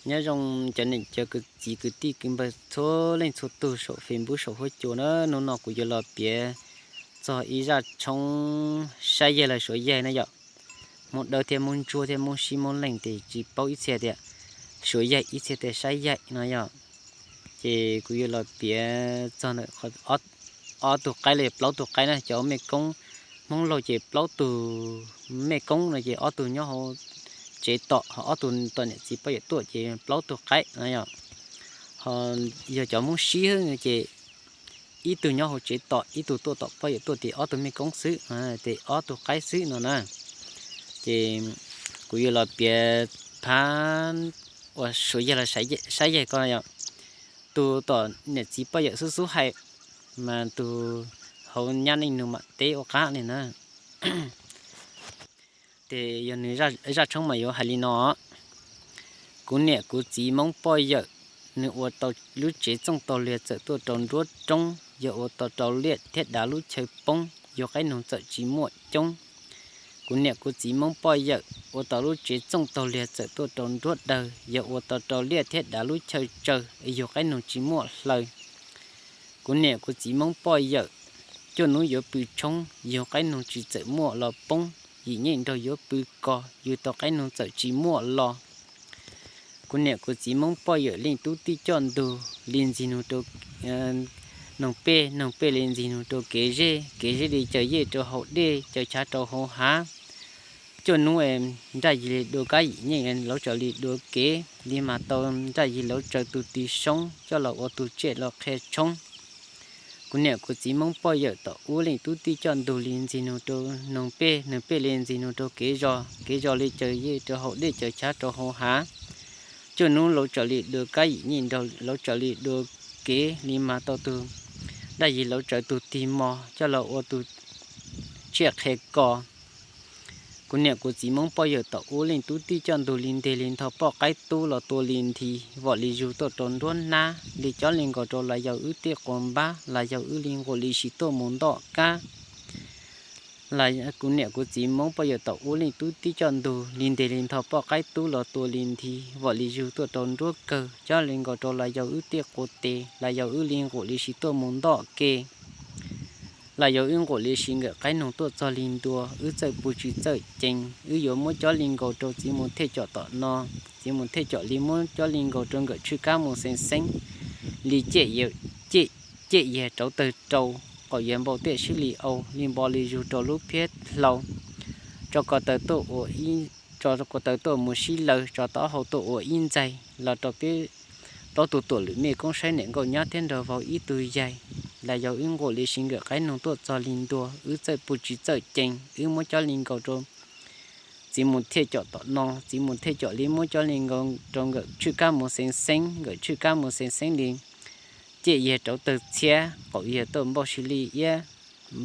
Nyob zoo cov niam cov kwv txiv kwv tij kwv npawg txhua leej txhua tug saum Facebook saum huab cua na, hnub no kuv yuav los piav txog ib zaj tshoob saib yaig los suav yaig na yom. Hmoob Dawb thiab Hmoob Ntsuab thiab Hmoob Sib Hmoob Leej tes tsis paub ib txhia tias suav yaig ib txhia tias saib yaig no yom. Ces kuv yuav los piav txog ob tug qaib los yog plaub tug qaib na, cov mej koob, Hmoob laug ces plaub tug mej koob no ces ob tug nyob hauv tsev tom, ho ob tug tom niam txiv poj yawm tuaj ces plaub tug qaib no yom. Ho yog cov Hmoob Sib ces ib tug nyob hauv tsev tom, ib tug tuaj tom poj yawm tuaj, ces ob tug mej koob xwb, ces ob tug qaib xwb no na. Ces kuv yuav los piav phab uas suav yaig los saib yaig ko yom. Tus tom niam txiv poj yawm xub xub hais, mas tus hauv nyab neej nus mam teb ua qab li na. Ces yog nws zaj tshoob mas yuav hais li no: Kuv niam kuv txiv Hmoob poj yawm, nws ua tau lub tsev txooj taug liag txawm tuaj rau nruab roob, yog ua tau rau liaj thiab dav lub chaw poob, yug qaib nug txawm tsis muaj coob. Kuv niam kuv txiv Hmoob poj yawm ua tau lub tsev txooj taug liag txawm tuaj rau nruab dawg, yog ua tau rau liaj thiab dav lub chaw tsawg, yug qaib nug tsis muaj hlaws. Kuv niam kuv txiv Hmoob poj yawm, cuaj hnub yuav pw tshoob, yug qaib nug tsis txawm muaj los poob, yim nyeej nraug yuav pw kos, yug tau qaib nug txawm tsis muaj los. Kuv niam kuv txiv Hmoob poj yawm leej tub tij coj ntug li ntxig nug rau noog pej, noog pej li ntxig nug rau kev zej, kev zej li caws yej rau hauv dej, caws chav rau hauv hav. Cuaj hnub nraj yig li dua kab yim nyeej, lawv tsaws li dua kev li mas tau nraj yig lawv tsaws tus tig soob coj los ua tus tsiaj los qhia tshoob. Kuv niam kuv txiv Hmoob poj yawm tom ub leej tub tij coj ntug li ntxig nug rau noog pej, noog pej li ntxig nug rau kev zos, kev zos li caws yej rau hauv dej caws chav rau hauv hav. Cuaj hnub lawv tsaws li dua kab yim nyeej nraug, lawv tsaws li dua kev li mas tau tus nraj yig lawv tsaws tus tig mos coj los ua tus tsiaj qhia kos. Kuv niam kuv txiv Hmoob poj yawm tom ub leej tub tij coj ntug li nteg li ntho poj qaib tub los tua li nthi, vom li zug tuaj rau nruab hnab, li cob li nkaus rau las yog wb tej quas npab, las yog wb li nqus li si tuaj mus ntoj kab. Kuv niam kuv txiv Hmoob poj yawm tom ub leej tub tij coj ntug li nteg li ntho poj qaib tub los tua li nthi, vom li zug tuaj rau nruab kawg, cob li nkaus rau las yog wb tej quas tes, las yog wb li nqus li si tuaj mus ntoj ke. Las yog wb nqus li si nkawm qaib nug tuaj txog li ntua, wb txawj pw tsis txawj ceev, wb yuav muab cob li nkaus rau txiv mus thiaj com tom no, txiv mus thiaj com li muab cob li nkaus rau nkawm tshwj kab mus xeev xeeb, li ciaj ciaj yag rauv taws rau, qaum yag npau tiaj sib li au, li npo li zug rau lub phiab hlau, tso ko taw tuaj ua ib, tso ko taw tuaj mus sib laws, tso taub hau tuaj ua ib ntxaig, los rau peb plaub tug tuam lwm mej koob saib niam nkauj nyab thiab nraug vauv ib tug yaig. Las yog wb nqus li si nkawm qaib nug tuaj txog li ntua, wb txawj pw tsis txawj ceev, wb muab cob li nkaus rau txiv mus thiaj com tom no, txiv mus thiaj com li muab cob li nkaus rau nkawm tshwj kab mus xeev xeeb, nkawm tshwj kab mus xeev xeeb li ciaj yag rauv taws txhiab, qaum yag tuaj npau sib li iab,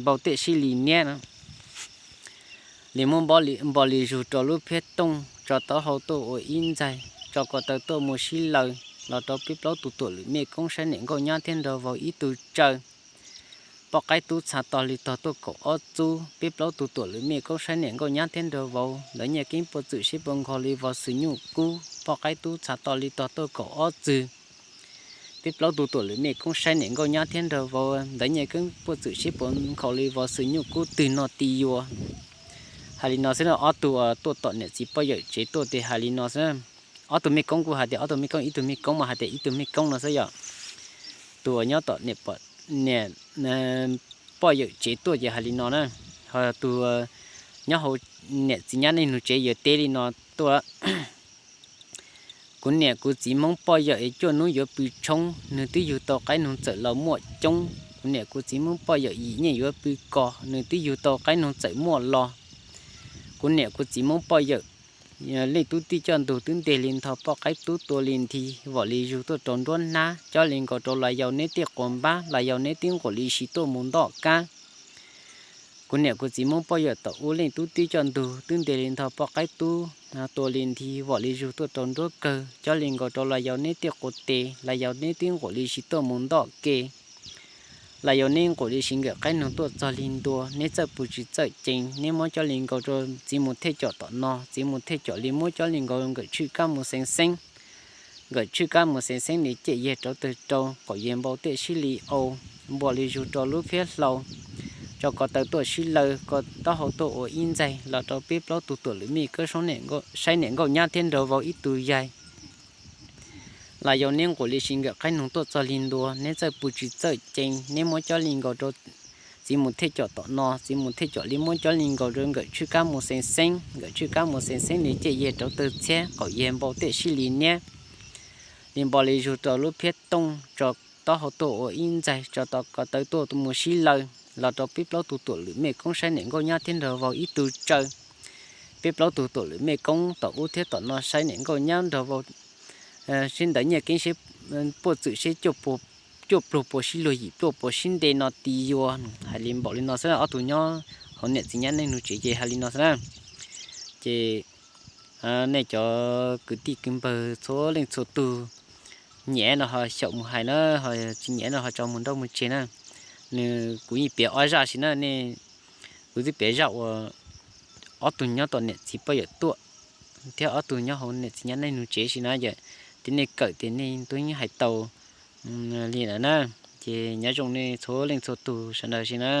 npau tiaj sib li niab no. Li muab npo li zug rau lub phiab tooj, tso taub hau tuaj ua ib ntxaig, tso ko taw tuaj mus sib laws, los rau peb plaub tug tuam lwm mej koob saib niam nkauj nyab thiab nraug vauv ib tug tsaw. Poj qaib tub txha to li tog tuaj kaum ob txub, peb plaub tug tuam lwm mej koob saib niam nkauj nyab thiab nraug vauv, ntawd nyiaj keeb puaj txwm sib puas nkhaus li vos xwm nyuj kub. Poj qaib tub txha to li tog tuaj kaum ob txwg, peb plaub tug tuam lwm mej koob saib niam nkauj nyab thiab nraug vauv, ntawd nyiaj keeb puaj txwm sib puas nkhaus li vos xwm nyuj kub twg no ti yuav. Hais li no xwb na, ob tug tuaj tom niam txiv poj yawm tsev tuaj tes hais li no xwb. Ob tug mej koob kuj hais tias ob tug mej koob, ib tug mej koob mas hais tias ib tug mej koob no xwb yom. Tus uas nyob tom niam poj yawm tsev tuaj ces hais li no na, ho tus nyob hauv niam txiv nyab neej nug tsev yuav teb li no tuaj. Kuv niam kuv txiv Hmoob poj yawm es cuaj hnub yuav pw tshoob, nws twb yug tau qaib nug txawm los muaj coob. Kuv niam kuv txiv Hmoob poj yawm yim nyeej yuav pw kos, nws twb yug tau qaib nug txawm muaj los. Kuv niam kuv txiv Hmoob poj yawm leej tub tij coj ntug twb nteg li ntho poj qaib tub tua li nthi, vom li zug tuaj rau nruab hnab, cob li nkaus rau las yau neb tej quas npab, las yau neb twb nqus li si tuaj mus ntoj kab. Kuv niam kuv txiv Hmoob poj yawm tom ub leej tub tij coj ntug twb nteg li ntho poj qaib tub tua li nthi, vom li zug tuaj rau nruab kawg, cob li nkaus rau las yau neb tej quas tes, las yau neb twb nqus li si tuaj mus ntoj ke. Las yau neb nqus li si nkawm qaib nug tuaj txog li ntua, neb txawj pw tsis txawj ceev, neb muab cob li nkaus rau txiv mus thiaj com tom no, txiv mus thiaj com li muab cob li nkaus nkawm tshwj kab mus xeev xeeb. Nkawm tswj kab mus xeev xeeb li ciaj yag rauv tawg rau qaum yag npau tej sib li au, npua li zug rau lub phiab hlau, tso ko taw tuaj sib law, ko taub hau tuaj ua ib ntxaig, los rau peb plaub tug tuam lwm mej koob saib niam nkauj nyab thiab nraug vau ib tug yaig. Los yog neb nquam li si nkawm qaib noog tuaj txog li ntua, neb txawj pw tsis txawj cee, neb muab cov li nkaus rau txiv mus thiaj com tom no, txiv mus thiaj com li muab cov li nkaus rau nkawm tswj kab mus xeev xeeb, nkawm tswj kab mus xeev xeeb li ciaj yag rauv tawg txhiab, qaum yag npau tej sib li niab, li npau li zug rau lub phiab tooj, tso taub hau tuaj ua ib ntxaig, tso ko taw tuaj mus sib law, los rau peb plaub tug tuam lwm mej koob saib niam nkauj nyab thiab nraug vau ib tug tsawg. Peb plaub tug tuam lwm mej koob tom ub thiab tom no saib niam nkauj nyab nraug vau sib ntawd nyiaj keeb sib puaj txwm sib cuaj pluag puas sib luag yim pluaj puas sib nte no ti yuav. Hais li npaum li no xwb, ob tug nyob hauv niam txiv nyab neej nug tsev ces hais li no xwb na. Ces nej cov kwv tij kwv npawg txhua leej txhua tug, nyiam no ho xyaum mus hais na, ho tsis nyiam no ho tso mus nrauj mus tseg na. Nws kuv yeej piav ob zaj si na, nej, kuv twb piav zaj uas ob tug nyob tom niam txiv poj yawm tuaj thiab ob tug nyob hauv niam txiv nyab neej nug tsev si na yom. Ces nej kawm ces nej tub yeej hais tau li ntawd na. Ces nyob zoo nej txhua leej txhua tus sawv daws si na.